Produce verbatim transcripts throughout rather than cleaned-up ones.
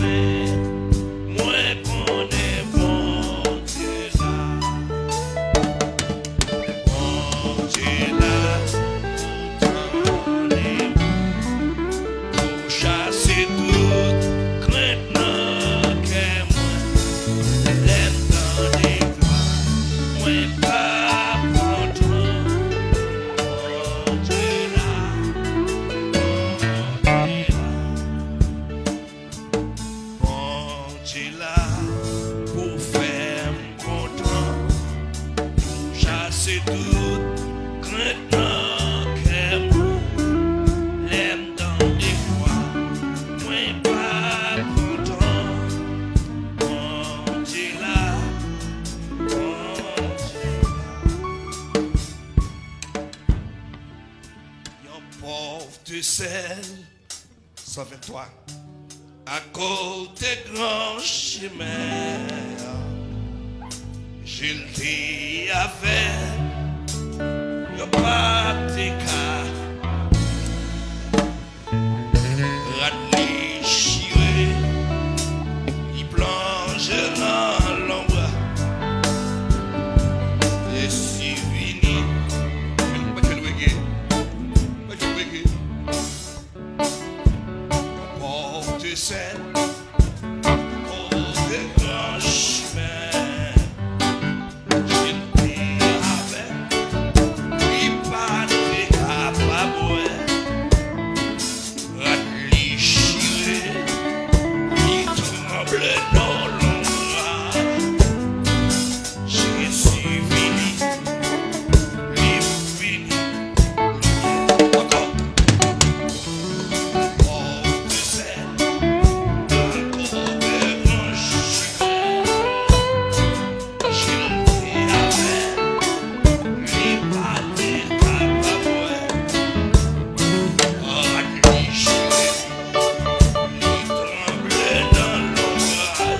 Mwen konnen Bondye la. Bondye la, pou tande m, pou chase tout krent nan kè mwen. Lè m tande vwa, mwen pa kontan. Bondye la, Bondye la. Bondye la pou fè m kontan, pou chase tout krent nan kè m. Lè m tande vwa, mwen pa kontan. Bondye la, Bondye la. Yon pòv de sèl. San venntwa. Akote gran chemen an, je l te avè, yo pa te ka rad li chire, li plonje nan lonb. Jezi vini, pa jwenn rege, pa jwenn rege. Pòte sèl, kote gran chimen, jil te avè, li pa te kapab wè. Rad li chire, li tranble nan lonbraj. Jezi vini, li vini. Ankò. Pòte sèl, ankò devan chimen. Jil te avè, li pa te kapab wè. Rad li chire, li tranble nan lonbraj.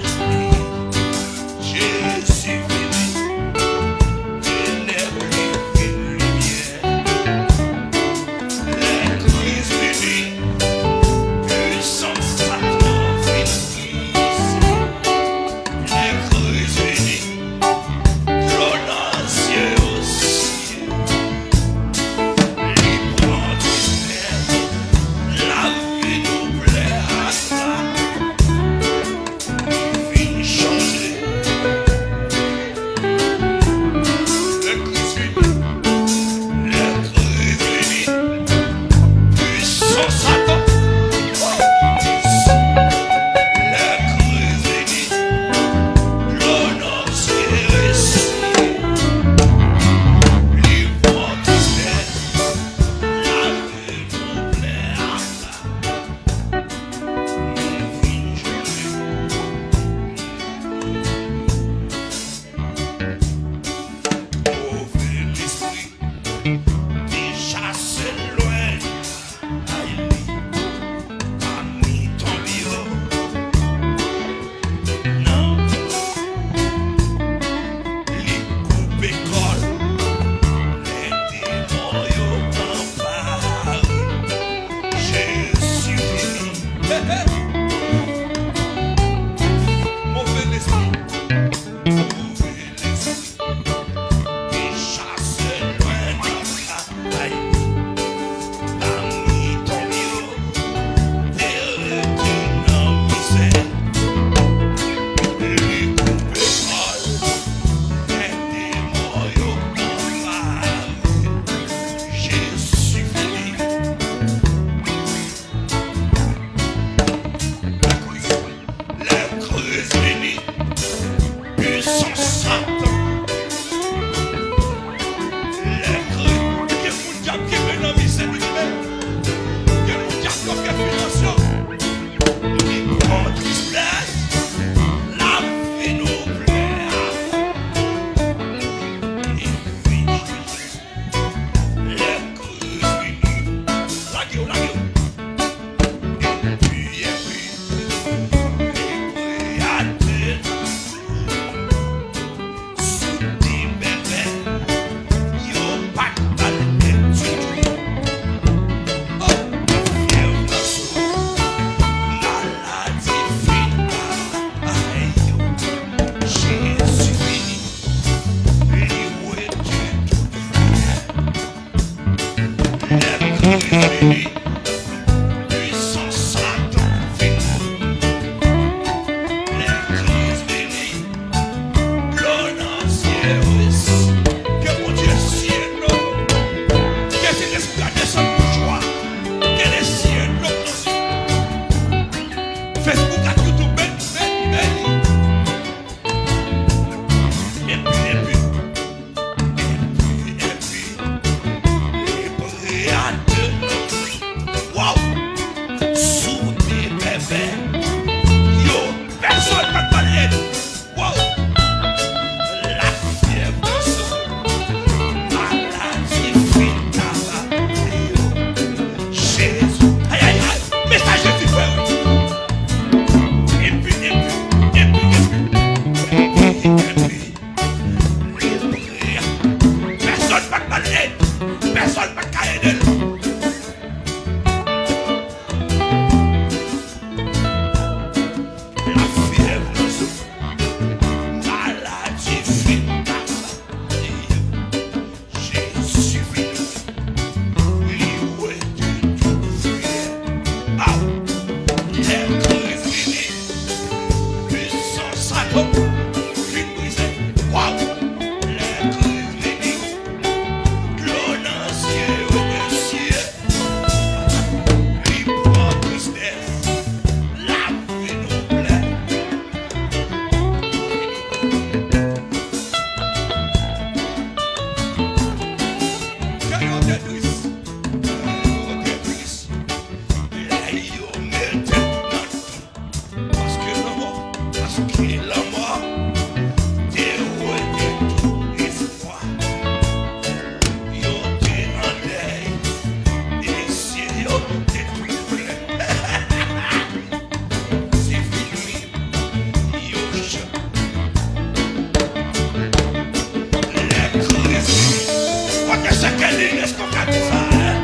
Vin brize. Waw! Lè kriz vini, dlo nan zye yo mesye. Li pran tristès. Lavi nou plè. Kè yo te tris. Kè yo te tris. Lè yo mete nan Paske lanmò, paske lanmò te wete tout espwa. Yo te an dèy, e zye yo te twouble. Se fini, yo ch-, lè kriz. Kote se Kelly, èske w ka di sa, en?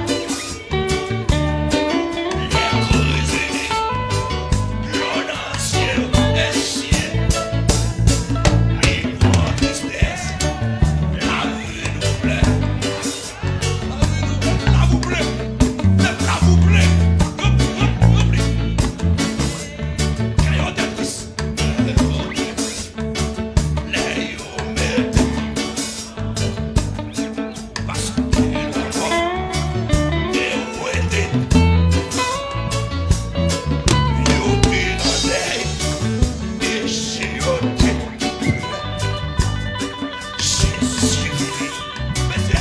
Paske lanmò te wete. Yo te nan dèy, e je yo te plè. Jezi vini. Mesye,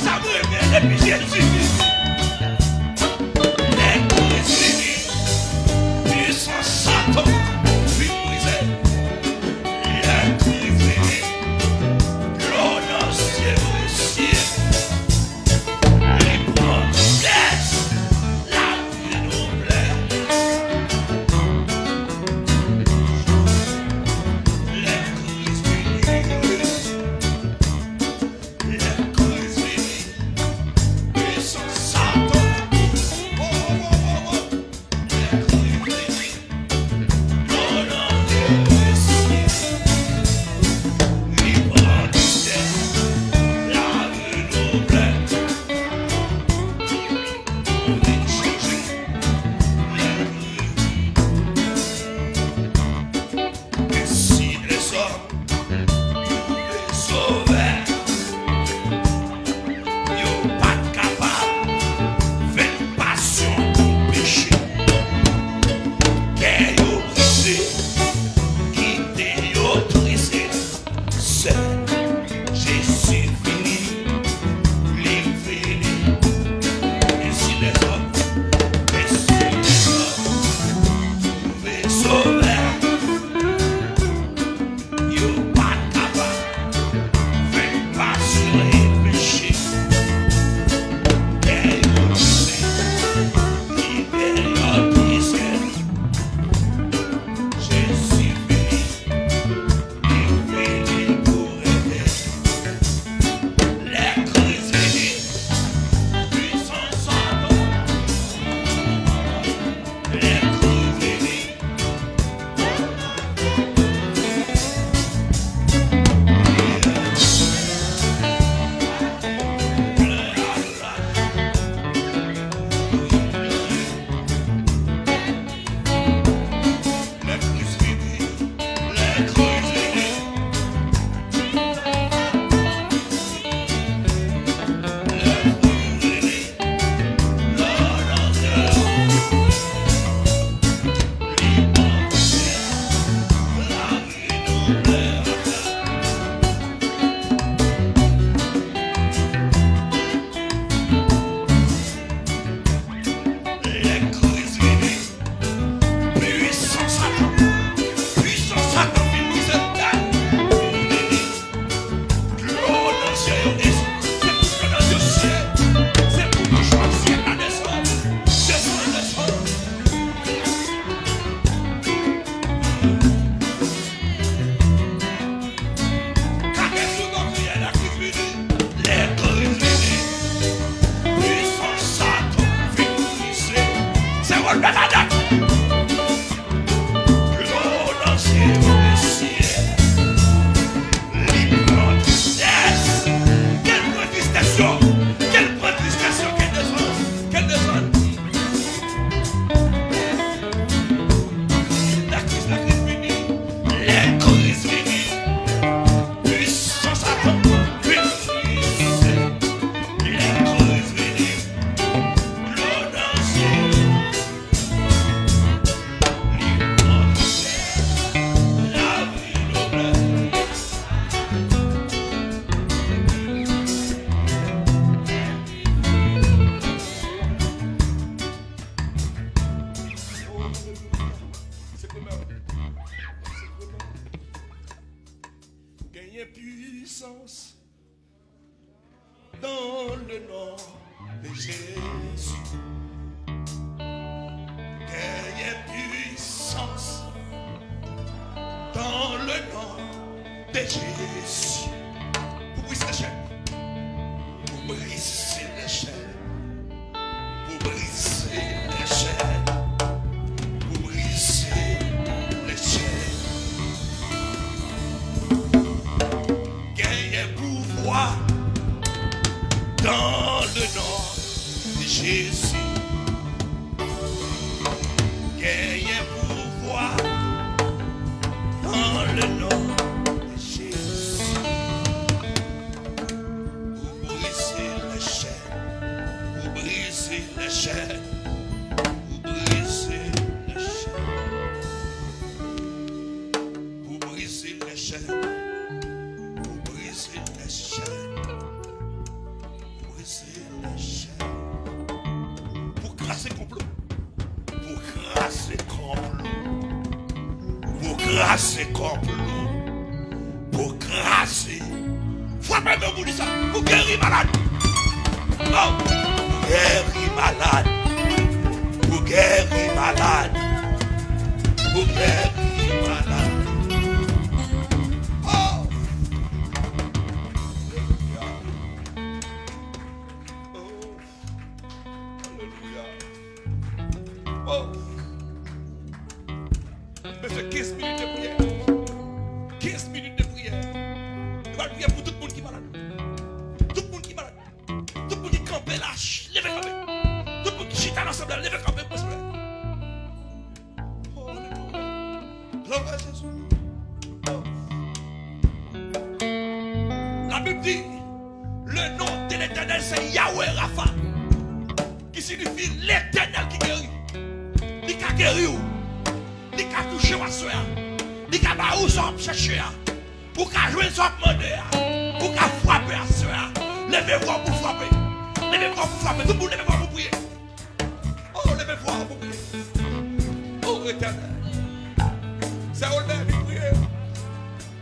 sa m renmen depi Jezi vini. Lè kriz vini, pwisans Satan vin brize. Lè kriz vini, dlo nan zye mesye. Li pran tristès, lavi nou plè. Lè kriz vini, lè kriz vini, pwisans Satan. Oh, oh, oh, oh, oh. Sovè. Yo pa t kapab venk pasyon pou peche. Kè yo brize, kite yo brize. Sè, Jezi vini, li vini. Ensi lèzòm, ensi lèzòm, twouve Sovè. Yo pa t kapab venk pasyon e peche. Kè yo brize, kite yo brize. Jezi vini, li vini pou rete. Lè kriz vini, pwisans Satan. Lè kriz vini, Pwisans Satan, pwisans Satan fin brize. Dlo nan zye yo, e se pou dlo nan zye, se pou bouchon zye ka desann, desann, desann. Gade sou nou kriye lè kriz vini, lè kriz vini. Pwisans Satan vin brize. Se wòl Bènadak. Dlo nan zye yo mesye. Li pran tristès. Kèl pran tristès yo. Kèl pran tristès yo. Kèl desann. Kèl desann. Lakriz, lakriz vini. Genyen pwisans dans le nom de Jésus. Genyen pwisans dans le nom de Jésus. Pou brize lèchèn. Pou brize lèchèn. Pou brize lèchèn. Pou brize lèchèn. Genyen pouvwa dans le nom de Jésus. Genyen pouvwa dans le nom de Jésus. Pou brize lèchèn. Pou brize lèchèn. Pou brize lèchèn. Pou brize lèchèn. Pou brize lèchèn. Pou brize lèchèn. Pou kraze konplo. Pou kraze konplo. Pou kraze konplo. Pou kraze. Frape men pou di sa. Pou geri malad. Oh! Pou geri malad. Pou geri malad. Pou geri malad. Oh! Alelouya. Oh! Alelouya. Oh! M bezwen kenz minit de priyè. Kenz minit de priyè. Nou pral priye pou tout moun ki malad. Tout moun ki malad. Tout moun ki kanpe la, ch-, leve kanpe. Tout moun ki chita nan sanble, leve kanpe pou Senyè. Oh, alelouya. Glwa a Jezi. Oh. Labib di, le nom de l'Éternel, c'est Yahweh Rapha, ki siyifi Letènèl ki geri. Li ka geri w. Li ka touche w aswè a. Li ka ba ou sa w ap chèche a. Ou ka jwenn sa w ap mande a. Ou ka frape aswè a. Leve vwa w pou frape. Leve vwa w pou frape. Tout moun leve vwa w pou priye. Oh, leve vwa w pou priye. Oh, Etènèl. Sè Olbè, vin priye.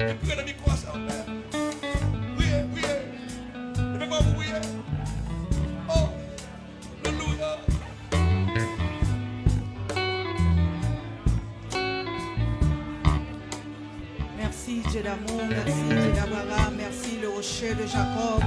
Vin priye nan mikwo a, Sè Olbè. Priye, priye. Leve vwa w pou priye. Oh, alelouya. Merci Dieu d'amour, merci Dieu d'Abraham, merci le rocher de Jacob.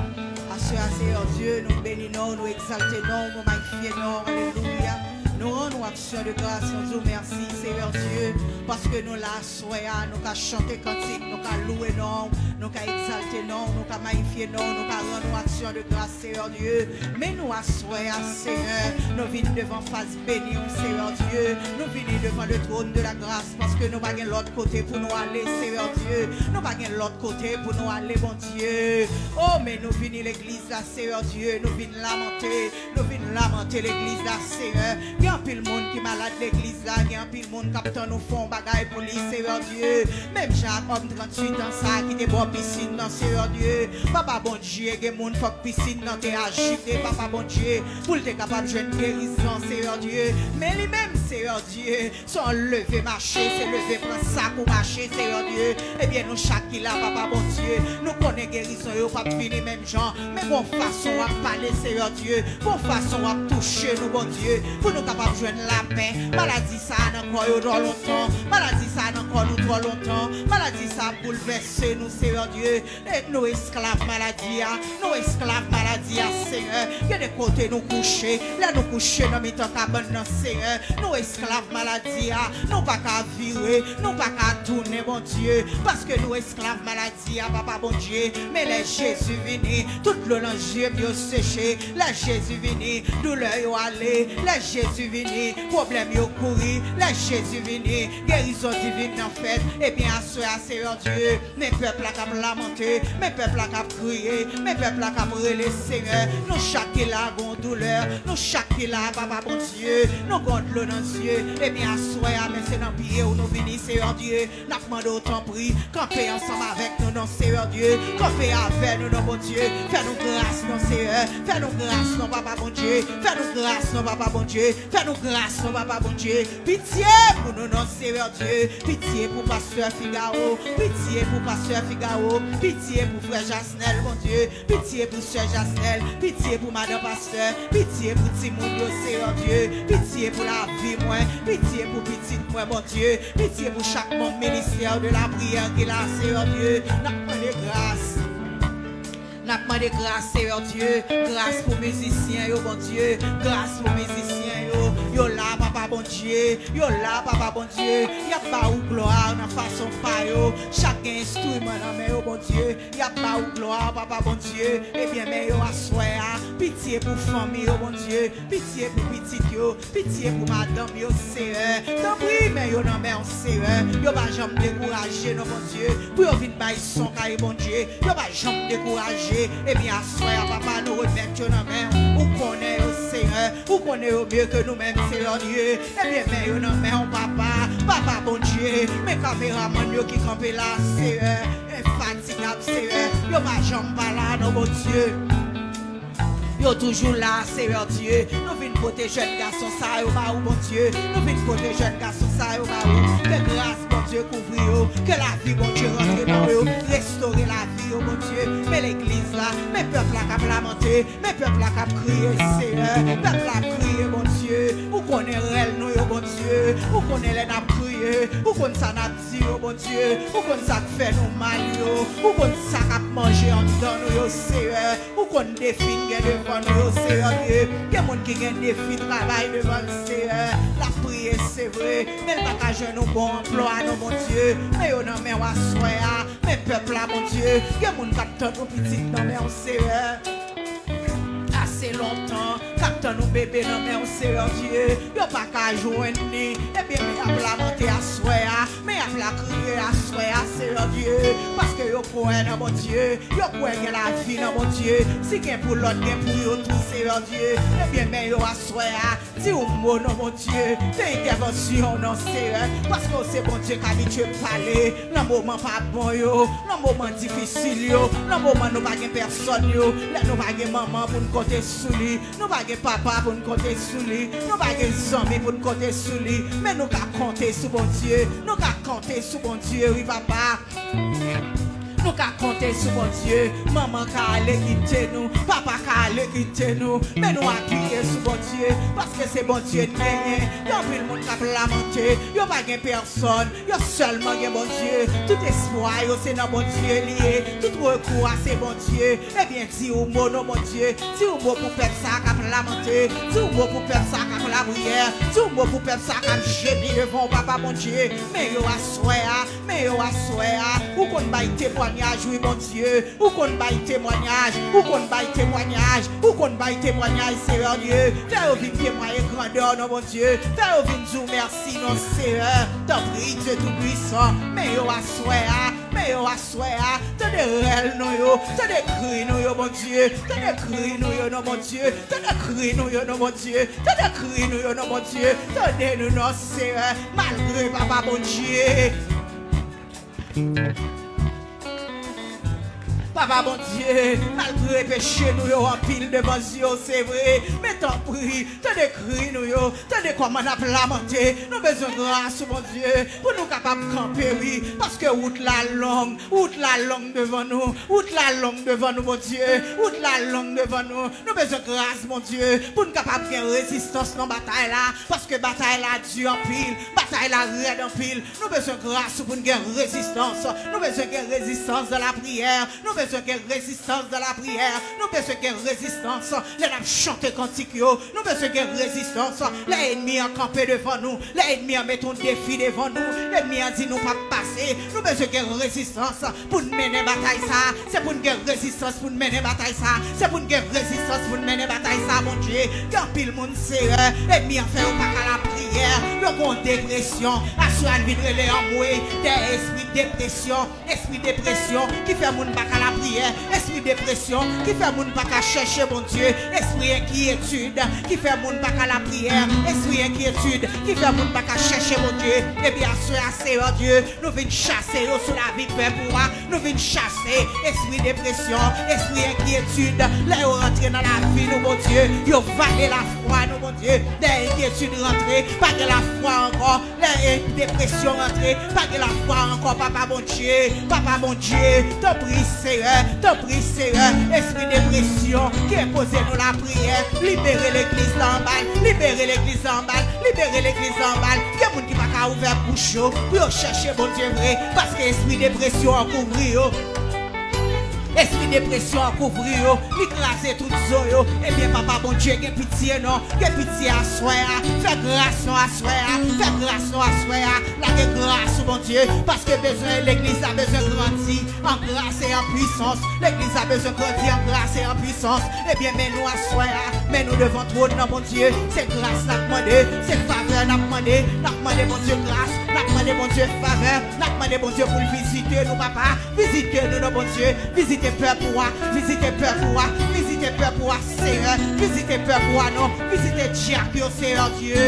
Aswè a, Seyè Dye, nou beni non w, nou egzalte non w, nou mayifye non w, alelouya. Nou rann ou aksyon de gras, nou di w mèsi, Seyè Dye, paske nou la aswè a, nou ka chante kantik, nou ka louwe non w, nou ka egzalte non w, nou ka mayifye non w, nou ka rann ou aksyon de gras, Seyè Dye. Men nou aswè a, Senyè, nou vin devan fas beni w, Seyè Dye. Nou vini devan le trône de la grâce, paske nou pa gen lòt kote pou nou ale, Seyè Dye. Nou pa gen lòt kote pou nou ale, Bondye. O, men nou vini legliz la, Seyè Dye. Nou vin lamante, nou vin lamante legliz la, Senyè. Gen anpil moun ki malad legliz la, gen anpil moun k ap tann ou fè yon bagay pou li, Seyè Dye. Menm jan ak òm tranntuit an sa a ki te bò pisin nan, Seyè Dye. Papa Bondye, gen moun fòk pisin nan te ajite, Papa Bondye, pou l te kapab jwenn gerizon, Seyè Dye. Men li menm, Seyè Dye, se yon leve mache, se leve pran sak ou mache, Seyè Dye. Ebyen, nou chak ki la, Papa Bondye, nou konnen gerizon yo p ap vini menm jan. Men gon fason w ap pale, Seyè Dye, gon fason w ap touche nou, Bondye, pou nou kapab jwenn lapè. Maladi sa a nan kò yo twò lontan, maladi sa a nan kò nou twò lontan, maladi sa a ap boulvèse nou, Seyè Dye. E nou esklav maladi a, nou esklav maladi a, Senyè. Gen de kote nou kouche, lè nou kouche nan mitan kabann nan, Senyè, nou esklav maladi a, nou pa ka vire, nou pa ka tounen, Bondye, paske nou esklav maladi a, Papa Bondye. Men lè Jezi vini, tout dlo nan je m yo seche. Lè Jezi vini, doulè yo ale. Lè Jezi vini, pwoblèm yo kouri. Lè Jezi vini, gerizon diven nan fèt. Ebyen, aswè a, Seyè Dye, men pèp la k ap lamante, men pèp la k ap kriye, men pèp la k ap rele, Seyè. Nou chak ki la gon doulè, nou chak ki la, Papa Bondye, nou gon dlo nan zye. Ebyen, aswè a, men se nan pye w nou vini, Seyè Dye. N ap mande w, tanpri, kanpe ansanm avèk nou, non, Seyè Dye. Kanpe avè nou, non, Bondye. Fè nou gras, non, Seyè. Fè nou gras, non, Papa Bondye. Fè nou gras, non, Papa Bondye. Fè nou gras, non, Papa Bondye. Pitye pou nou, non, Seyè Dye. Pitye pou pastè Figaro. Pitye pou pastè Figaro. Pitye pou frè Jasnèl, Bondye. Pitye pou sè Jasnèl. Pitye pou madan pastè. Pitye pou timoun yo, Seyè Dye. Pitye pou lavi mwen. Pitye pou pitit mwen, Bondye. Pitye pou chak manm ministè de la priyè ki la, Seyè Dye. N ap mande gras. N ap mande gras, Seyè Dye, gras pou mizisyen yo, Bondye, gras pou mizisyen yo. Yo la, Papa Bondye, yo la, Papa Bondye. Y ap ba ou glwa nan fason pa yo. Chak gen enstriman nan men yo, Bondye. Y ap ba ou glwa, Papa Bondye. Ebyen, men yo aswè a. Pitye pou fanmi yo, Bondye. Pitye pou pitit yo. Pitye pou madanm yo, Seyè. Tanpri, men yo nan men w, Seyè. Yo pa janm dekouraje, non, Bondye. Pou yo vin bay son kay Bondye. Yo pa janm dekouraje. Ebyen, aswè a, Papa, nou remèt yo nan men w. Ou konnen yo, Seyè. Ou konnen yo mye ke nou menm, Seyè Dye. Ebyen, men yo nan men w, Papa. Papa Bondye, men kameramann yo ki kanpe la, Seyè. Enfatigab, Seyè. Yo pa janm pa la, non, Bondye. Yo toujou la, Seyè Dye. Nou vin pote jèn gason sa yo ba ou, Bondye. Nou vin pote jèn gason sa yo ba ou. Ke gras, Bondye, kouvri yo. Ke lavi, Bondye, rantre nan yo. Restore lavi yo, Bondye. Men legliz la, men pèp la k ap lamante, men pèp la k ap kriye, Seyè. Pèp la ap kriye, Bondye. Ou konnen rèl nou yo, Bondye. Ou konnen lè n ap kriye. Ou konn sa n ap di yo, Bondye. Ou konn sa k fè nou mal yo. Ou konn sa k ap manje anndan nou yo, Seyè. Ou konn defi n gen devan nou yo, Seyè Dye. Gen moun ki gen defi travay devan l, Seyè. L ap priye, se vre, men l pa ka jwenn yon bon anplwa, non, Bondye. Men yo nan men w aswè a. Men pèp la, Bondye. Gen moun k ap tann yon pitit nan men w, Seyè. Ase lontan, k ap tann yon bebe nan men w, Seyè Dye. Yo pa ka jwenn li. Ebyen, men y ap lamante aswè a. Men y ap lakriye aswè a, Seyè Dye. Paske yo kwè nan Bondye. Yo kwè gen lavi nan Bondye. Si gen pou lòt, gen pou yo tou, Seyè Dye. Ebyen, men yo aswè a. Di yon mo, non, Bondye. Fè entèvansyon, non, Seyè. Paske w se Bondye k abitye pale nan moman pa bon yo, nan moman difisil yo, nan moman nou pa gen pèsòn yo, lè nou pa gen manman pou n konte sou li, nou pa gen papa pou n konte sou li, nou pa gen zanmi pou n konte sou li, men nou ka konte sou Bondye, nou ka konte sou Bondye, wi, Papa. Nou ka konte sou Bondye. Manman ka ale kite nou, papa ka ale kite nou, men nou apiye sou Bondye, paske se Bondye n genyen. Gen anpil moun k ap lamante, yo pa gen pèsòn, yo sèlman gen Bondye. Tout espwa yo se nan Bondye li ye, tout rekou a se Bondye. Ebyen, di yon mo non, Bondye. Di yon mo pou pèp sa a k ap lamante. Di yon mo pou pèp sa a k ap lapriyè. Di yon mo pou pèp sa a k ap jemi devan w, Papa Bondye. Men yo aswè a, men yo aswè a. Ou konn bay temwanyaj, wi, Bondye. Ou konn bay temwanyaj. Ou konn bay temwanyaj. Ou konn bay temwanyaj, Seyè Dye. Fè yo vin temwaye grandè w non, Bondye. Fè yo vin di w mèsi non, Seyè. Tanpri, Dye Toupwisan. Men yo aswè a. Men yo aswè a. Tande rèl nou yo. Tande kri nou yo, Bondye. Tande kri nou yo non, Bondye. Tande kri nou yo non, Bondye. Tande kri nou yo non, Bondye. Tande nou non, Seyè. Malgre, Papa Bondye. Papa Bondye, malgre peche nou yo anpil devan zye w, se vre, men tanpri, tande kri nou yo, tande kòman n ap lamante. Nou bezwen gras ou, Bondye, pou nou kapab kanpe, wi, paske wout la long, wout la long devan nou, wout la long devan nou, Bondye, wout la long devan nou. Nou bezwen gras, Bondye, pou n kapab gen rezistans nan batay la, paske batay la di anpil, batay la rèd anpil. Nou bezwen gras ou pou n gen rezistans. Nou bezwen gen rezistans dan lapriyè. Nou bezwen gen rezistans dan lapriyè. Nou bezwen gen rezistans lè n ap chante kantik yo. Nou bezwen gen rezistans lè ènmi an kanpe devan nou. Lè ènmi an mete yon defi devan nou. Ènmi an di nou p ap pase. Nou bezwen gen rezistans pou n mennen batay sa a. Se pou n gen rezistans pou n mennen batay sa a. Se pou n gen rezistans pou n mennen batay sa a, Bondye. Gen anpil moun, Seyè, ènmi an fè yo pa ka lapriyè. lapriyè, yo gen yon depresyon. Aswè a n vin rele anmwe dèyè espri depresyon, espri depresyon ki fè moun pa ka lapriyè, espri depresyon ki fè moun pa ka chèche Bondye, espri enkyetid ki fè moun pa ka lapriyè, espri enkyetid ki fè moun pa ka chèche Bondye. Ebyen, aswè a, Seyè Dye, nou vin chase yo sou lavi pèp ou a. Nou vin chase espri depresyon, espri enkyetid. Lè yo rantre nan lavi nou, Bondye, yo vale lafwa nou, Bondye. Lè enkyetid rantre, pa gen lafwa ankò. Lè e- depresyon rantre, pa gen lafwa ankò, Papa Bondye. Papa Bondye, tanpri, Seyè, tanpri, Seyè. Espri depresyon ki enpoze nou lapriyè, libere legliz la anba l, libere legliz la anba l, libere legliz la anba l. Gen moun ki pa ka ouvè bouch yo pou yo chèche Bondye vre, paske espri depresyon an kouvri yo. Espri depresyon an kouvri yo, li kraze tout zo yo. Ebyen, Papa Bondye, gen pitye non, gen pitye aswè a. Fè gras non aswè a, fè gras non aswè a. Lage gras ou, Bondye, paske bezwen, legliz la bezwen grandi an gras e an pwisans. Legliz la bezwen grandi an gras e an pwisans. Ebyen, men nou aswè a, men nou devan twòn nan, Bondye. Se gras n ap mande, se favè n ap mande. N ap mande Bondye gras, n ap mande Bondye favè, n ap mande Bondye pou l vizite nou, Papa. Vizite nou non, Bondye. Vizite pèp ou a, vizite pèp ou a, vizite pèp ou a, Seyè. Vizite pèp ou a non, vizite dyak yo, Seyè Dye.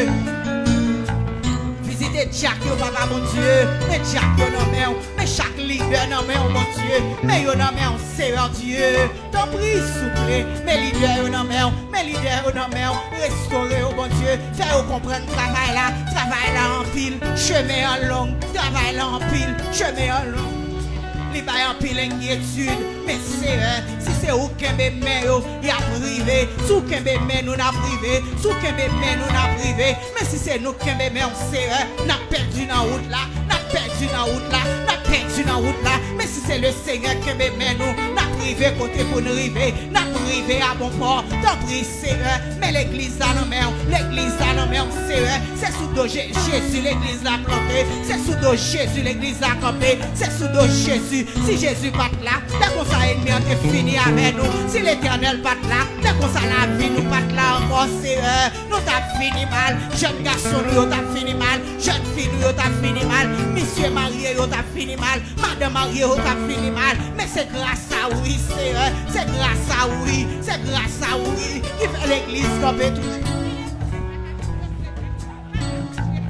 Vizite dyak yo, Papa Bondye. Men dyak yo nan men w. Men chak lidè nan men w, Bondye. Men yo nan men w, Seyè Dye. Tanpri, souple, men lidè yo nan men w. Men lidè yo nan men w. Restore yo, Bondye. Fè yo konprann travay la. Travay la anpil. Chemen an long. Travay la anpil. Chemen an long. Li bay anpil enkyetid. Men Seyè, si se ou k kenbe men yo, y ap rive. Si w kenbe men nou, n ap rive. Si w kenbe men nou, n ap rive. Men si se nou k kenbe men w, Seyè, n ap pèdi nan wout la, n ap pèdi nan wout la, n ap pèdi nan wout la. Men si se le Seyè k kenbe men nou, n ap rive kote pou n rive, n ap rive a bon pò. Tanpri, Seyè, men legliz la nan men w, legliz la nan men w, Seyè. Se sou do Je- Jezi legliz la plante, se sou do Jezi legliz la kanpe, se sou do Jezi. Si Jezi pa t la, se konsa ènmi an te fini avè nou. Si Letènèl pa t la, se konsa lavi nou pa t la ankò, Seyè. Nou t ap fini mal. Jèn gason nou yo t ap fini mal. Jèn fi nou yo t ap fini mal. Mesye marye yo t ap fini mal. Madanm marye yo t ap fini mal. Men se gras a ou, wi, Seyè. Se gras a ou, wi. Se gras a ou, wi, ki fè legliz kanpe toujou.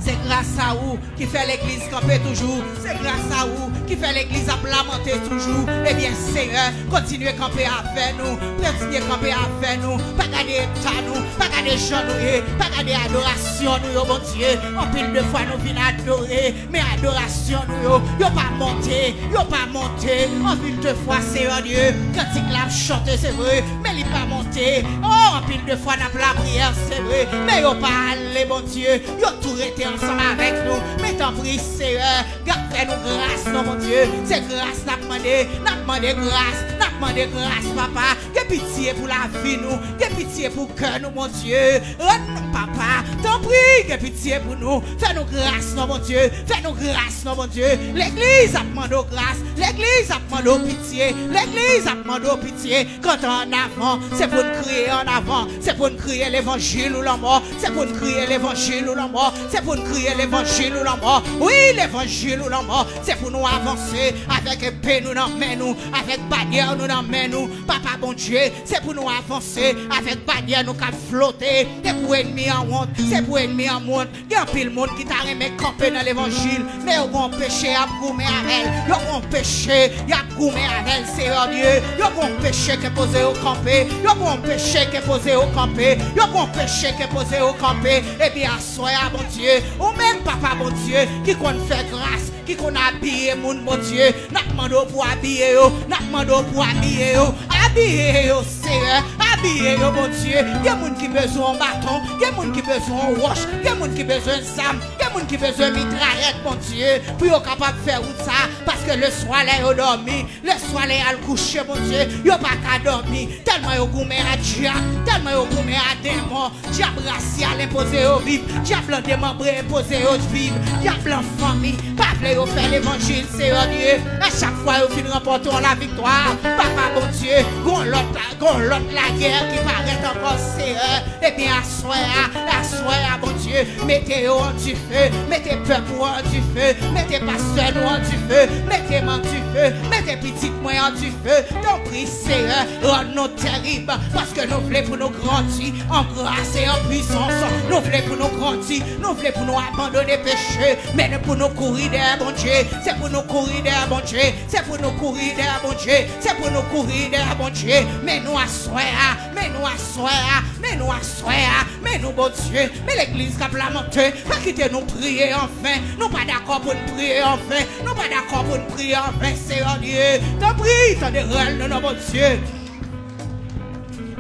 Se gras a ou ki fè legliz kanpe toujou. Se gras a ou ki fè legliz ap lamante toujou. Ebyen, Seyè, kontinye kanpe avè nou. Kontinye kanpe avè nou. Pa gade eta nou. Pa gade jan nou ye. Pa gade adorasyon nou yo, Bondye. Anpil de fwa nou vin adore, men adorasyon nou yo, yo pa monte. Yo pa monte. Anpil de fwa, Seyè Dye, kantik la ap chante, se vre, men li pa monte. O, anpil de fwa n ap lapriyè, se vre, men yo pa ale, Bondye. Yo tou rete ansanm avèk nou. Men tanpri, Seyè, gad fè nou gras non, Bondye. Se gras n ap mande. N ap mande gras. N ap mande gras, Papa. Gen pitye pou lavi nou. Gen pitye pou kè nou, Bondye. Rann, Papa, tanpri, gen pitye pou nou. Fè nou gras non, Bondye. Fè nou gras non, Bondye. Legliz ap mande w gras. Legliz ap mande w pitye. Legliz ap mande w pitye. Kantan an avan, se pou n kriye an avan. Se pou n kriye levanjil ou lanmò. Se pou n kriye levanjil ou lanmò. Se pou n kriye levanjil ou lanmò. Wi, levanjil ou lanmò. Se pou nou avanse avèk epe nou nan men nou, avèk banyè nou nan men nou. Papa Bondye, se pou nou avanse avèk banyè nou k ap flote. Se pou ènmi an wont. Se pou ènmi an wont. Gen anpil moun ki ta renmen kanpe nan levanjil, men yo gen yon peche y ap goumen avè l. Yo gen yon peche y ap goumen avè l, Seyè Dye. Yo gen yon peche k enpoze yo kanpe. Yo gen yon peche k enpoze yo kanpe. Yo gen yon peche k enpoze yo kanpe. Ebyen, aswè a, Bondye, ou menm, Papa Bondye, ki konn fè gras, ki konn abiye moun, Bondye, n ap mande w pou abiye yo. N ap mande w pou abiye yo. Abiye yo, Seyè. Abiye yo, Bondye. Gen moun ki bezwen yon baton. Gen moun ki bezwen yon wòch. Gen moun ki bezwen zam. Gen Moun ki bezwen mitrayèt, Bondye, pou yo kapab fè wout sa, paske leswa lè yo dòmi, leswa lè y al kouche, Bondye, yo pa ka dòmi, tèlman yo goumen a dyab, tèlman yo goumen a denmon, dyab rasyal enpoze yo viv, dyab lan demanbre enpoze yo viv, dyab lan fanmi pa vle yo fè levanjil, Seyè Dye, a chak fwa yo fin ranpòte yon laviktwa, Papa Bondye, gon lòt, gon lòt lagè ki parèt ankò, Seyè. Ebyen, aswè a, aswè a, Bondye, mete yo an dife, mete pèp ou an dife, mete pastè nou an dife, mete m an dife, mete pitit mwen an dife. Tanpri, Seyè, rann nou terib, paske nou vle pou nou grandi an gras e an pwisans. Nou vle pou nou grandi, nou vle pou nou abandone peche, men pou nou kouri dèyè Bondye. Se pou nou kouri dèyè Bondye. Se pou nou kouri dèyè Bondye. Se pou nou kouri dèyè Bondye. Men nou aswè a, men nou aswè a, men nou aswè a, men nou Bondye. Men legliz k ap lamante, pa kite nou priye anven. Nou pa dakò pou n priye anven. Nou pa dakò pou n priye anven, Seyè Dye. Tanpri, tande rèl nou non Bondye.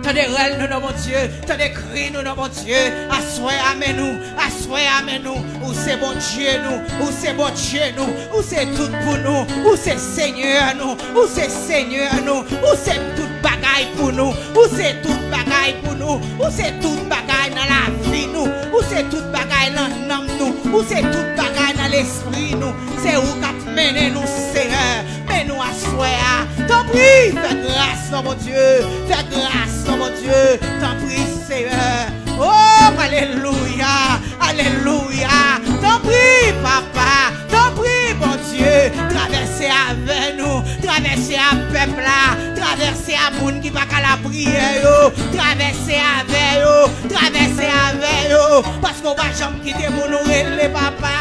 Tande rèl nou non Bondye. Tande kri nou non Bondye. Aswè a men nou. Aswè a men nou. Ou se Bondye nou. Ou se Bondye nou. Ou se tout pou nou. Ou se Senyè nou. Ou se Senyè nou. Ou se tout bagay pou nou. Ou se tout bagay pou nou. Ou se tout bagay nan lavi nou. Ou se tout bagay nan nanm nou. Ou se tout bagay nan lespri nou. Se ou k ap mennen nou, Seyè. Men nou aswè a. Tanpri, fè gras non Bondye. Fè gras non Bondye. Tanpri, Seyè. Oh, alelouya. Alelouya. Tanpri, Papa. Tanpri, Bondye. Travèse avè nou. Travèse a pèp la. Travèse a moun ki pa ka lapriyè yo. Travèse avè yo. Travèse avè yo. Paske w pa janm kite moun ou rele, Papa.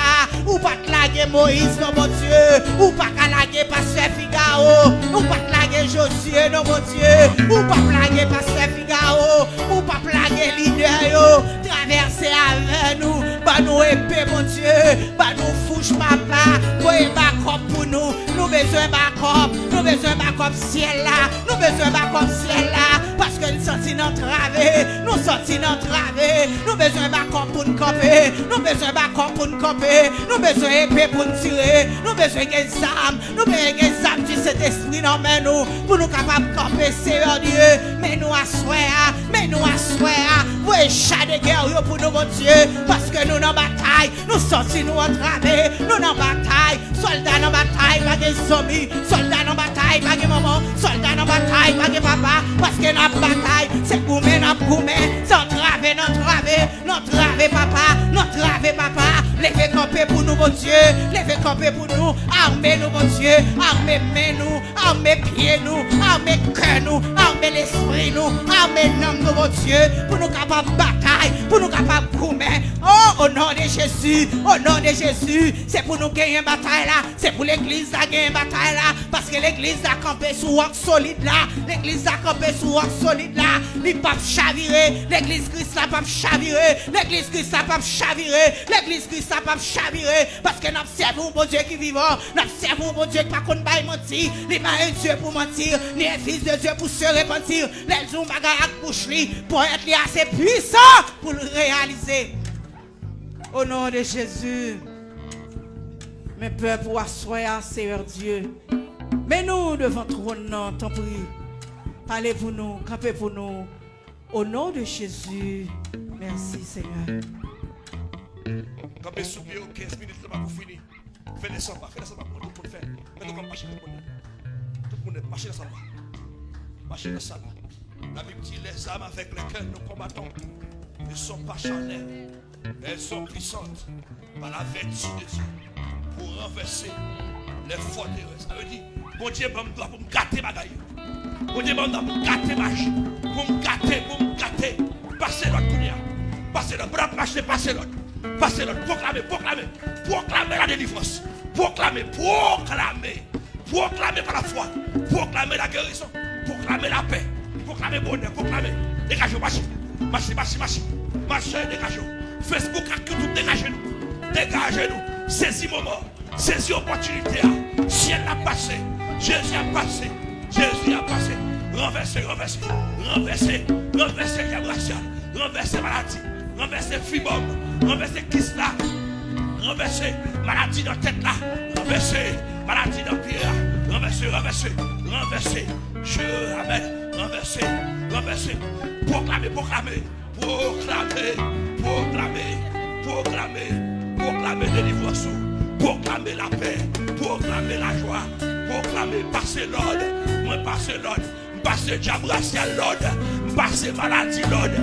Ou pa t lage Moyiz non, Bondye. Ou pa ka lage pastè Figaro. Ou pa t lage Jozye non, Bondye. Ou p ap lage pastè Figaro. Ou p ap lage lidè yo. Travèse avè nou. Ban nou epe, Bondye. Ban nou fouch, Papa. Voye bakòp pou nou. Nou bezwen bakòp. Nou bezwen bakòp syèl la. Nou bezwen bakòp syèl la. Paske n santi n antrave. Nou santi n antrave. Nou bezwen bakòp pou n kanpe. Nou bezwen bakòp pou n kanpe. Nou bezwen epe pou n tire. Nou bezwen gen zam. Nou bezwen gen zam di Sentespri nan men nou. Pou nou kapab kanpe, Seyè Dye. Men nou aswè a. Men nou aswè a. Voye cha de gè yo pou nou, Bondye. Paske nou nan batay. Nou santi nou antrave. Nou nan batay. Sòlda nan batay pa gen zanmi. Sòlda nan batay pa gen manman. Sòlda nan batay pa gen papa. Paske n ap batay. Se goumen n ap goumen. Se antrave n antrave. N antrave, Papa. N antrave, Papa. Leve kanpe pou nou, Bondye. Leve kanpe pou nou. Ame nou, Bondye. Ame men nou. Ame pye nou. Ame kè nou. Ame lespri nou. Ame nanm nou, Bondye. Pou nou kapab batay. Pou nou kapab goumen. Oh, o non de Jezi. O non de Jezi. Se pou nou genyen batay la. Se pou legliz la genyen batay la. Paske legliz la kanpe sou wòk solid la. Legliz la kanpe sou wòk solid la. Li p ap chavire. Legliz Kris la p ap chavire. Legliz Kris la p ap chavire. Legliz Kris la p ap chavire. Paske n ap sèvi yon Bondye ki vivan. N ap sèvi yon Bondye ki pa konn bay manti. Li pa un Dieu pour mentir, ni un fils de Dieu pour se repentir. Lè l di yon bagay ak bouch li, ponyèt li ase pwisan pou l reyalize. O non de Jezi. Men pèp ou aswè a, Seyè Dye. Men nou devan twòn nan, tanpri. Pale pou nou, kanpe pou nou. O non de Jezi. Mèsi, Seyè. Kanpe sou pye w, kenz minit, nou pa pou fini. Fè de sanba, fè de sanba pou tout moun fè. Fè nou konn mache tout moun. Tout moun mache nan sanba. Mache nan sanba. Labib di, les âmes avec lesquelles nous combattons ne sont pas charnelles, mais elles sont puissantes par la vertu de Dieu pour renverser les forteresses. Sa vle di, Bondye ban m dwa pou m gate bagay yo. Bondye ban m dwa pou m gate mache. Pou m gate, pou m gate. Pase lòd kounye a. Pase lòd. Pandan n ap mache, pase lòd. Pase lòd. Pwoklame, pwoklame. Pwoklame la delivrans. Pwoklame, pwoklame. Pwoklame pa lafwa. Pwoklame lagerizon. Pwoklame lapè. Pwoklame bonè. Pwoklame. Degaje w, mache. Mache, mache, mache. Mache, degaje w. Facebook ak YouTube, degaje nou. Degaje nou. Sezi moman. Sezi opòtinite a. Syèl la pase. Jezi ap pase. Jezi ap pase. Ranvèse, ranvèse. Ranvèse, ranvèse dyab rasyal. Ranvèse maladi. Ranvèse fibòm. Ranvèse kis la. Ranvèse maladi nan tèt la. Ranvèse maladi nan pye a. Ranvèse, ranvèse, ranvèse. Je, amèn. Ranvèse, ranvèse. Pwoklame, pwoklame. Pwoklame, pwoklame, pwoklame, pwoklame delivrans ou. Pwoklame lapè, pwoklame lajwa, pwoklame, pase lòd. Mwen pase lòd. M pase dyab rasyal lòd. M pase maladi lòd.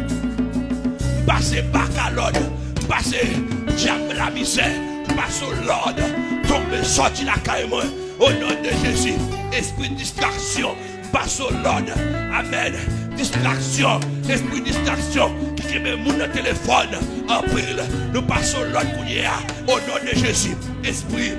M pase baka lòd. M pase dyab lamizè. M pase w lòd. Tonbe sòti lakay mwen. O non de Jezi. Espri distraksyon. M pase w lòd. Amèn. Distraksyon. Espri distraksyon ki kenbe moun nan telefòn anpil. Nou pase w lòd kounye a. O non de Jezi. Espri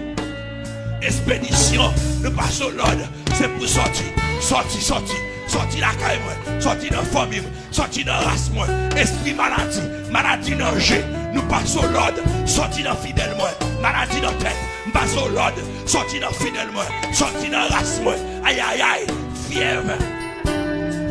espedisyon. Nou pase w lòd. Se pou sòti. Sòti, sòti. Sòti lakay mwen. Sòti nan fanmi m. Sòti nan ras mwen. Espri maladi. Maladi nan je. Nou pase w lòd. Sòti nan fidèl mwen. Maladi nan tèt. M pase w lòd. Sòti nan fidèl mwen. Sòti nan ras mwen. Ayayay. Fyèv.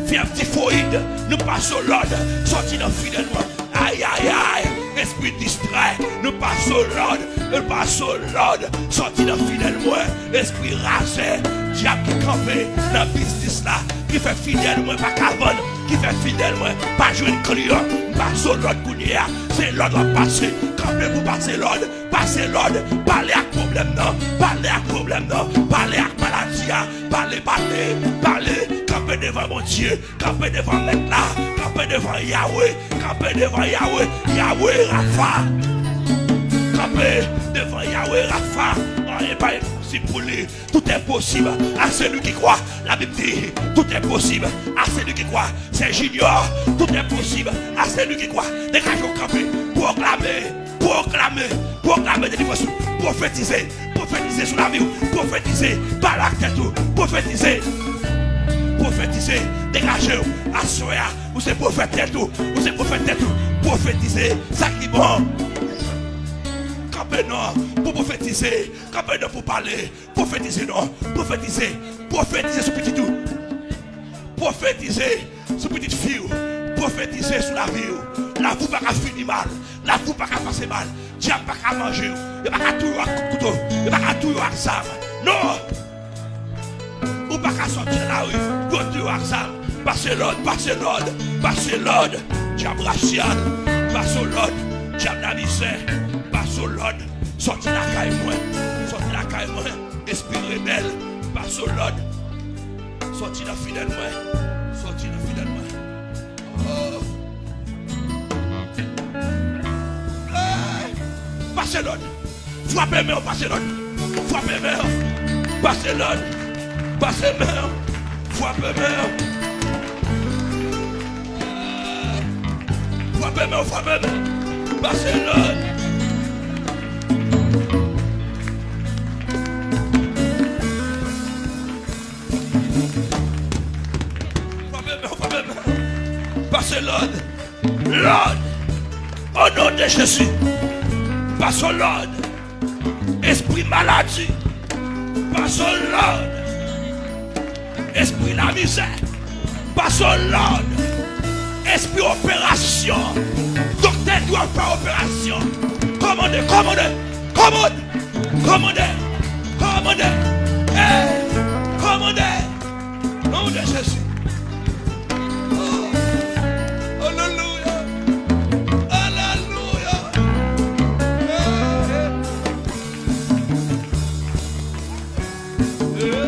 Fyèv tifoyid. Nou pase w lòd. Sòti nan fidèl mwen. Ayayay. Espri distrè. Nou pase w lòd. Nou pase w lòd. Sòti nan fidèl mwen. Espri razè. Dyab ki kanpe nan biznis la. Ki fè fidèl mwen pa ka vann. Ki fè fidèl mwen pa jwenn kliyan. M pase w lòd kounye a. Se lòd w ap pase. Kanpe pou pase lòd. Pase lòd. Pale ak pwoblèm nan. Pale ak pwoblèm nan. Pale ak maladi a. Pale, pale, pale. Kanpe devan Bondye. Kanpe devan Mèt la. Kanpe devan Yawe. Kanpe devan Yawe. Yawe Rafa. Kanpe devan Yawe Rafa. Anyen pa enposib pou li. Tout est possible à celui qui croit. Labib di, tout est possible à celui qui croit. C'est Junior, tout est possible à celui qui croit. Degaje w kanpe, pwoklame, pwoklame, pwoklame delivrans ou. Pwofetize, pwofetize sou lavi w. Pwofetize, pale ak tèt ou. Pwofetize, pwofetize, degaje w. Aswè a, ou se pwofèt tèt ou. Ou se pwofèt tèt ou. Pwofetize sa ki bon. Kanpe non pou pwofetize. Kanpe non pou pale. Pwofetize non. Pwofetize. Pwofetize sou pitit ou. Pwofetize sou pitit fi w. Pwofetize sou lavi w. Lavi w pa ka fini mal. Lavi w pa ka pase mal. Dyab pa ka manje w. Yo pa ka touye w ak kout kouto. Yo pa ka touye w ak zam. Non! Ou pa ka sòti nan lari pou yo touye w ak zam. Pase lòd, pase lòd, pase lòd. Dyab rasyal, pase w lòd. Dyab lamizè, pase w lòd. Sòti lakay mwen, sòti lakay mwen. Espri rebèl, pase w lòd. Sòti nan fidèl mwen, sòti nan fidèl mwen. Oh. Hey! Pase lòd. Frape men w, pase lòd. Frape men w. Pase lòd. Pase men w. Frape men w. Frape men w, frape men w. Pase lòd. Frape men w, frape men w. Pase lòd. Lòd. O non de Jezi. Pase lòd. Espri maladi. Pase lòd. Espri lamizè. Pase lòd. Espri operasyon. Doktè dwe fè operasyon. Kòmande, kòmande, kòmande. Kòmande. Kòmande. Hey! Kòmande. Non de Jezi. Oh. Alelouya. Alelouya. Hey. Hey.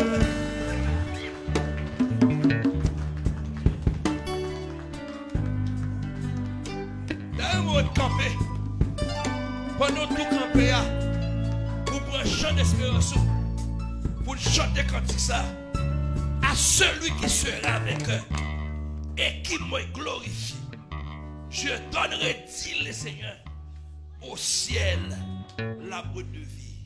Dayè mwen kanpe. Pandan w tou kanpe a, pou pran chan desperans ou, pou n chante kantik sa. À celui qui sera vainqueur et qui me glorifie, je donnerai, dit le Seigneur, au ciel la bride de vie.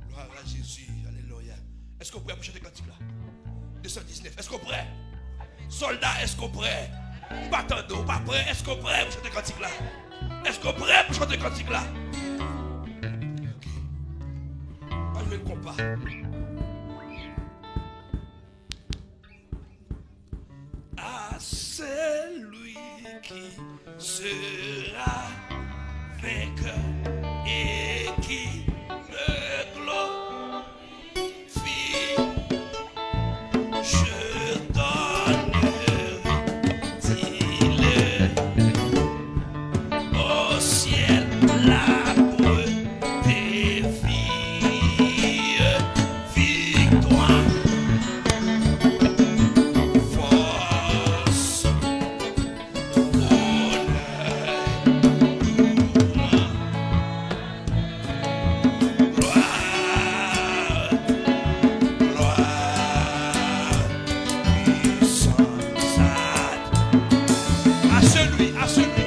Glwa a Jezi, alelouya. Èske w prè pou chante kantik la? De san diznèf, èske w prè? Sòlda, èske w prè? M pa tande w, w pa prè? Èske w prè pou chante kantik la? Èske w prè pou chante kantik la? Ok. Pa jwe konpa. À celui qui sera vainqueur et qui me glorifie. Je donnerai, dis-le, au ciel la preuve de vie. Victoire, force, à celui, à celui,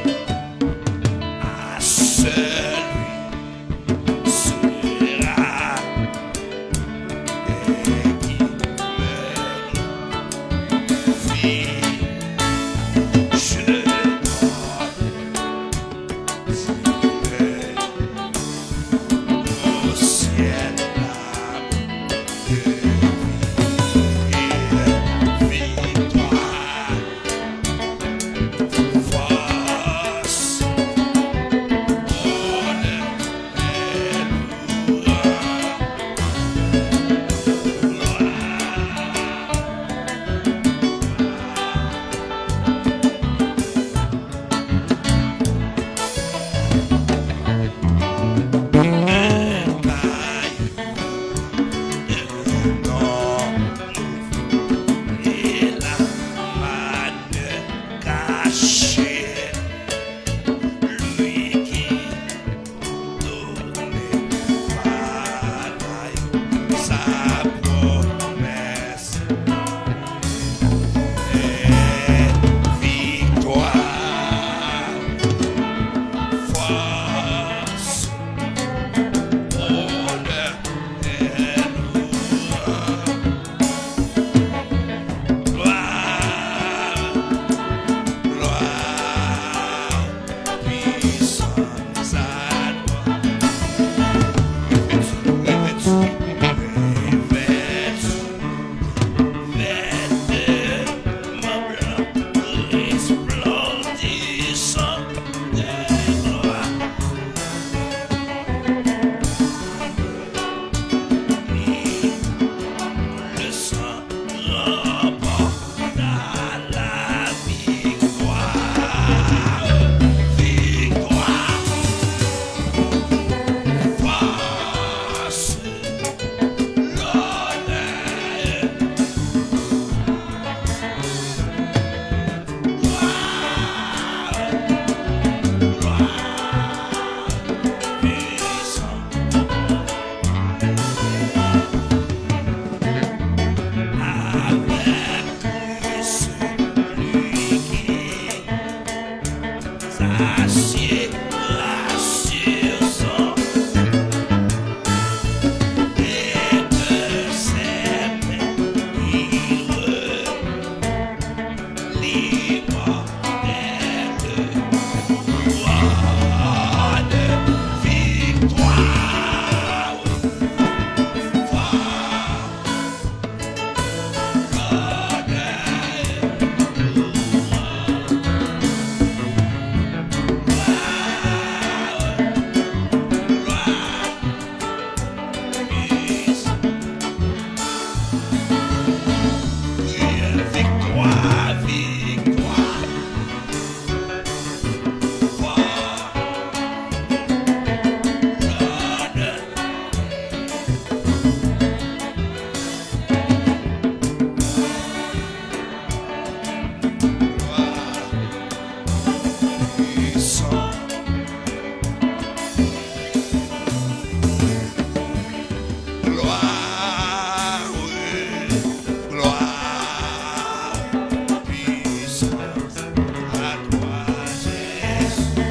à celui sera et qui me glorifie. Je donne, au ciel la victoire. Force, honneur et louange. Gloire. Sa pwomès. Victoire, force, honneur et louange. Gloire, gloire, puissance à toi. Revêtu, revêtu, revêtu. Vêtement blanc resplendissant de gloire. Et le sang remporta la victoire. Victoire. Force. S'assied là sur son, et de ses mains il relève l'immortel trône. Victoire. Gloire, gloire, puissance à toi, Jésus.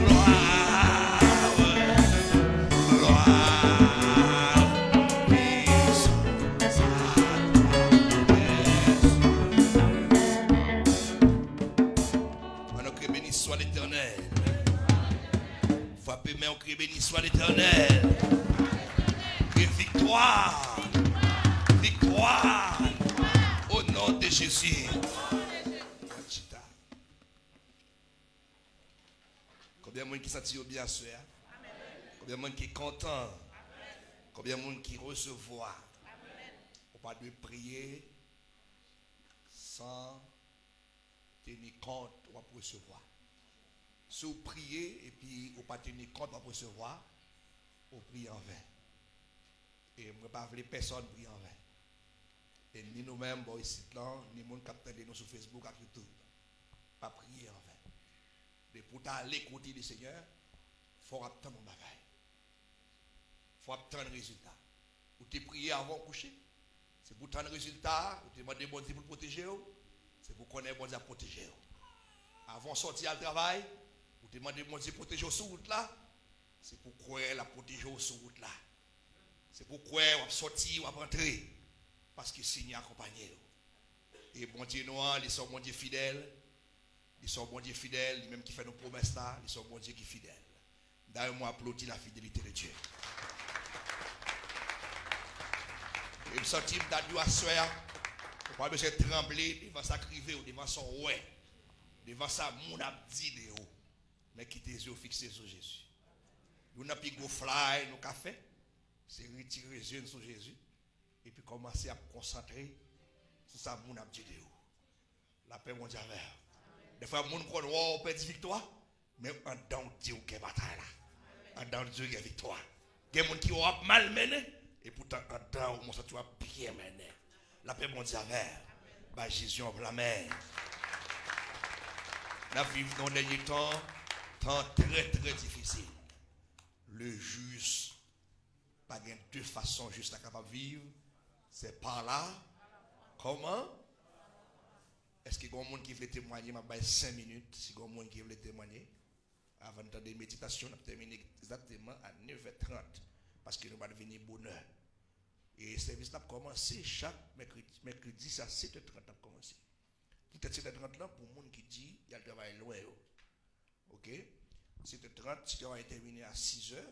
Gloire, gloire, puissance à toi, Jésus. Ann nou kriye, béni soit l'Éternel. Frape men w, kriye, béni soit l'Éternel. Kriye, victoire. Victoire. Au nom de Jésus. Ann chita. Moun ki santi yo byen aswè a? Konbyen moun ki kontan? Konbyen moun ki resevwa? Ou pa dwe priye san teni kont w ap resevwa. Si w priye epi ou pa teni kont w ap resevwa, ou priye anven. E mwen pa vle pèsonn priye anven. E ni nou menm bò isit lan, ni moun k ap tande nou sou Facebook ak YouTube. Pa priye anven. Depi w ta ale kote Lesenyè, fò w ap tann yon bagay. Fò w ap tann rezilta. Ou te priye avan w kouche. Se pou w tann rezilta a, ou te mande Bondye pou l pwoteje w. Se pou w konnen Bondye ap pwoteje w. Avan w sòti al travay, ou te mande Bondye pwoteje w sou wout la. Se pou w kwè l ap pwoteje w sou wout la. Se pou w kwè w ap sòti, w ap antre. Paske Senyè akonpanye w. E Bondye nou an, li se yon Bondye fidèl. Li se yon Bondye fidèl, li menm ki fè nou pwomès la, li se yon Bondye ki fidèl. Dayè, mwen aplodi la fidelite de Dye. E m santi m ta di w aswè a, ou pa bezwen tranble devan sa k rive w, devan sa w wè, devan sa moun ap di de ou. Men kite zye w fikse sou Jezi. Youn nan pi gwo fly nou ka fè, se retire zye n sou Jezi, epi kòmanse ap konsantre sou sa moun ap di de ou. Lapè Bondye avè w. Dèfwa moun konn wè w pèdi viktwa, men anndan w di w gen batay la. Anndan w di w gen viktwa. Gen moun ki wè w ap mal mennen, epoutan anndan w, mwen santi w ap byen mennen. Lapè Bondye avè w. Bay Jezi yon lanmen. N ap viv nan yon dènye tan, tan trè, trè difisil. Le jis, pa gen de fason jis la kapab viv, se pa la. Kòman? Èske gen moun ki vle temwanye? M ap bay senk minit, si gen moun ki vle temwanye. Avan n tande meditasyon, n ap tèmine egzakteman a nèf è trant, paske nou pa t vini bonè. E sèvis la ap kòmanse chak mèkredi, mèkredi se a sèt è trant l ap kòmanse. Poutèt sèt è trant lan, pou moun ki di y al travay lwen yo. Oke? Sèt è trant, si travay tèmine a sis è,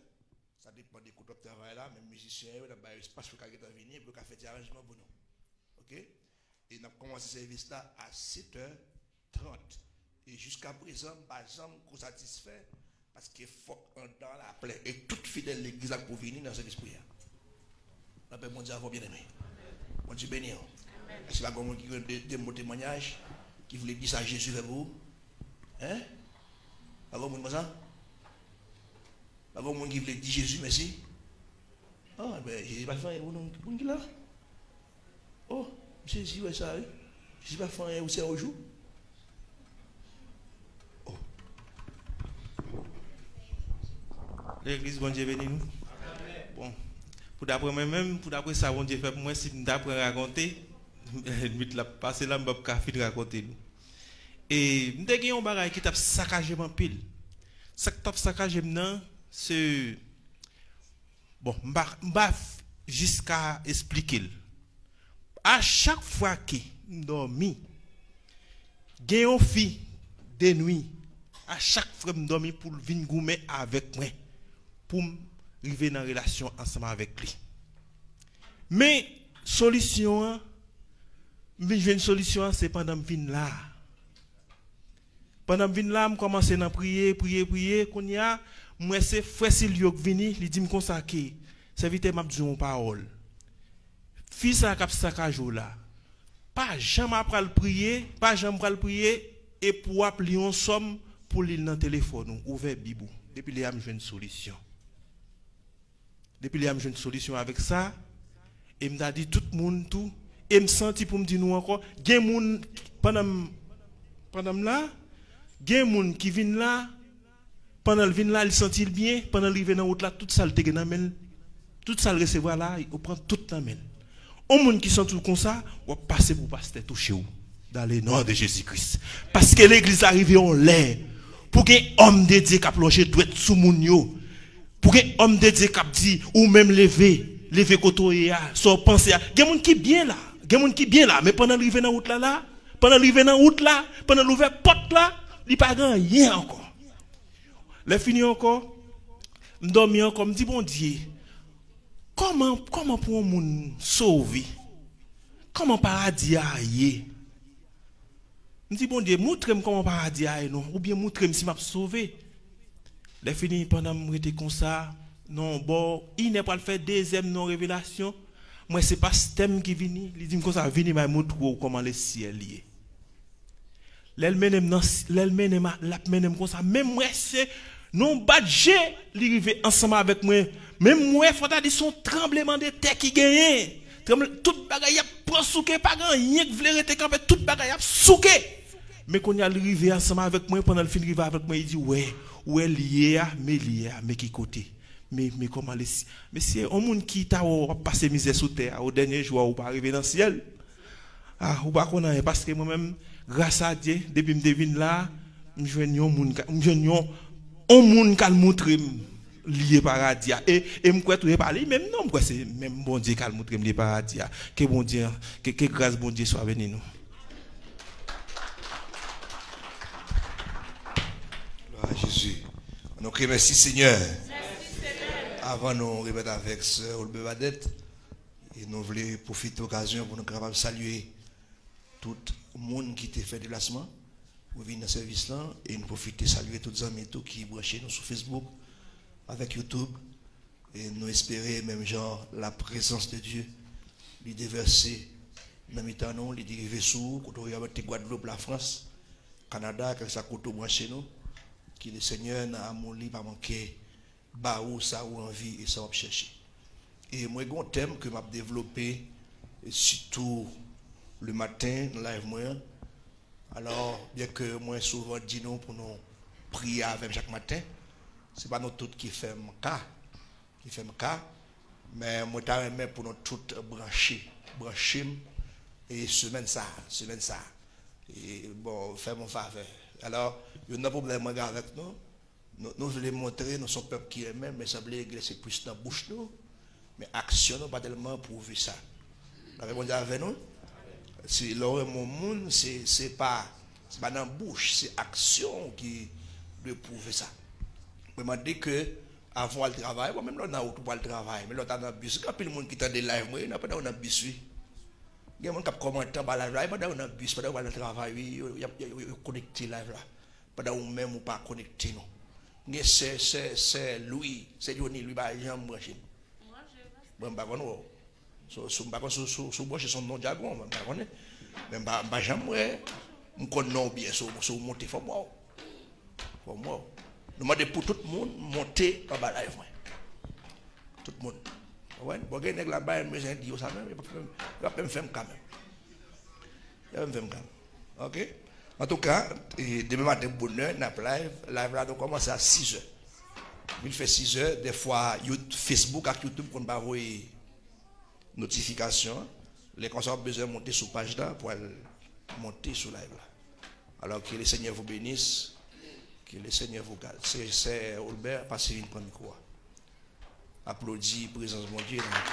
sa depann de kote w ap travay la, men mizisyen yo, n ap ba yo espas pou yo ka gentan vini, pou yo ka fè ti aranjman pou nou. Oke? E n ap kòmanse sèvis la a sèt è trant. E jiska prezan, m pa janm ko satisfè, paske fòk anndan la plen. E tout fidèl legliz la pou vini nan sèvis priyè. Lapè Bondye avè w, byeneme. Bondye beni w. Èske pa gen moun ki gen de, de mo temwanyaj, ki vle di sa Jezi fè pou ou? Hein? Pa gen moun konsa? Pa gen moun ki vle di Jezi mèsi? Oh, ben, Jezi pa fè anyen pou nou, pou nou ki la. Oh, m sezi wè sa, wi. Jezi pa fè anyen, ou se yon jou. Oh. Legliz, Bondye beni nou. Bon, pou daprè mwen menm, pou daprè sa Bondye fè pou mwen, si m ta pran rakonte, nwit la ap pase la, m p ap ka fin rakonte nou. E m te gen yon bagay ki t ap sakaje m anpil. Sa k t ap sakaje m nan, se, bon, m pa, m pa f-, jiska esplike l. A chak fwa ke m dòmi, gen yon fi de nwi, a chak fwa m dòmi pou l vin goumen avèk mwen, pou m rive nan relasyon ansanm avèk li. Men, solisyon an, m vin jwenn solisyon an, se pandan m vin la a. Pandan m vin la, m kòmanse nan priye, priye, priye. Kounye a, m wè se frè Silvio k vini, li di m konsa ke, sèvitè, m ap di w yon pawòl. Fi sa k ap sakaje w la, pa janm ap pral priye, pa janm pral priye, epi w ap li yon sòm pou li l nan telefòn ou, ouvè Bib ou. Depi lè a m jwenn solisyon. Depi lè a m jwenn solisyon avèk sa, e m ta di tout moun tou, e m santi pou m di nou ankò, gen moun, pandan m, pandan m la, gen moun ki vin la, pandan l vin la, li santi l byen, pandan l rive nan wout la, tout sa l te gen nan men l, tout sa l resevwa la, yo pran tout nan men l. Yon moun ki santi w konsa, w ap pase pou pastè touche w. Dans le nom de Jésus-Christ. Paske legliz la rive yon lè pou gen òm de Dye k ap lonje dwèt sou moun yo. Pou gen òm de Dye k ap di, ou menm leve, leve kote w ye a, sa w panse a. Gen moun ki byen la, gen moun ki byen la, men pandan l rive nan wout la la, pandan l rive nan wout la, pandan l ouvè pòt la, li pa gen anyen ankò. Lè fini ankò, m dòmi ankò, m di Bondye, kòman, kòman pou yon moun sove? Kòman paradi a ye? M di Bondye, moutre m kòman paradi a ye non, oubyen moutre m si m ap sove. Lè fini, pandan m rete konsa, nan yon bò, inè pral fè dezyèm nan revelasyon, mwen se pastè m ki vini, li di m konsa, "Vini, m al montre w kòman lesyèl ye." Lè l mennen m nan, lè l mennen m, l ap mennen m konsa, menm mwen se nan yon bat je, li rive ansanm avèk mwen. Menm mwen, fò ta di se yon tranbleman de tè ki genyen. Tranble, tout bagay ap pran souke, pa gen anyen k vle rete kanpe, tout bagay ap souke. Men kounye a, li rive ansanm avèk mwen, pandan l fin rive avèk mwen, li di, "Wè, ou wè lye a, men lye a, men ki kote. Men, men kòman li si." Mesye, yon moun ki ta wè w ap pase mizè sou tè a, o dènye jou a, ou pa rive nan syèl. Ah, ou pa konn anyen, paske mwen menm, gras a Dye, depi m te vin la, m jwenn yon moun, ka- m jwenn yon, yon moun k al montre m lye paradi a. E, e m kwè tou, e pa li menm non, m kwè se menm Bondye k al montre m lye paradi a. Ke Bondye, ke, ke gras Bondye swa beni nou. Glwa a Jezi. Nou kriye, mèsi Senyè. Avan nou remèt avèk sè Olbe Badet, e nou vle pwofite okazyon pou nou kapab salye tout moun ki te fè deplasman pou vin nan sèvis lan, e nou pwofite salye tout zanmi tou ki branche nou sou Facebook avèk YouTube. E nou espere, menm jan, la prezans de Dye, li devèse nan mitan nou, li rive sou ou, kote w ye, te Gwadloup, Lafrans, Kanada, kèlkeswa kote w branche nou, ke le Senyè, nan amou li, pa manke ba ou sa ou anvi e sa w ap chèche. E mwen gen yon tèm ke m ap devlope, e sitou le maten, nan live mwen an. Alò, byen ke mwen souvan di nou pou nou priye avè m chak maten, se pa nou tout ki fè m ka, ki fè m ka, men mwen ta renmen pou nou tout branche, branche m, e semèn sa, semèn sa. E, bon, fè m yon favè. Alò, youn nan pwoblèm mwen gen avèk nou, nou, nou vle montre nou se yon pèp ki renmen, men sanble legliz se plis nan bouch nou, men aksyon nou pa tèlman pwouve sa. Lapè Bondye avè nou. Se lè w renmen yon moun, se, se pa, se pa nan bouch, se aksyon w ki dwe pwouve sa. Mwen mande ke avan w al travay, bon, menm lè w nan wout ou pral travay, men lè w ta nan bis, gen anpil moun ki tande live mwen, nan, pandan yo nan bis, wi. Gen moun k ap kòmante anba live la, wi, pandan yo nan bis, pandan yo pral nan travay, wi, yo, y ap, yo, yo, yo konekte live la. Pandan ou menm ou pa konekte non. Gen sè, sè, sè Louis, sè Johnny, Louis pa janm branche m. Bon, m pa konn wè w. So, so, m pa konn si, si, si w branche sou non dyagon, m pa konnen. Men m pa, m pa janm wè. M konn non w byen, si w, si w monte, fò m wè w. Fò m wè w. Nou mande pou tout moun monte anba live mwen. Tout moun. Ou konprann? Bon, gen nèg la bay m bezwen di yo sa menm, yo p ap menm, yo p ap menm fè m ka menm. Yo p ap menm fè m ka menm. Ok? Antouka, e, demen maten bonè, n ap live. Live la, nou kòmanse a sizè. Vin fè sizè, dèfwa, You-, Facebook ak YouTube konn pa voye notifikasyon. Lè konsa, w ap bezwen monte sou paj la pou al monte sou live la. Alò, que le Seigneur vous bénisse, que le Seigneur vous garde. Sè, sè Olbè, pase vin pran mikwo a. Aplodi prezans Bondye nan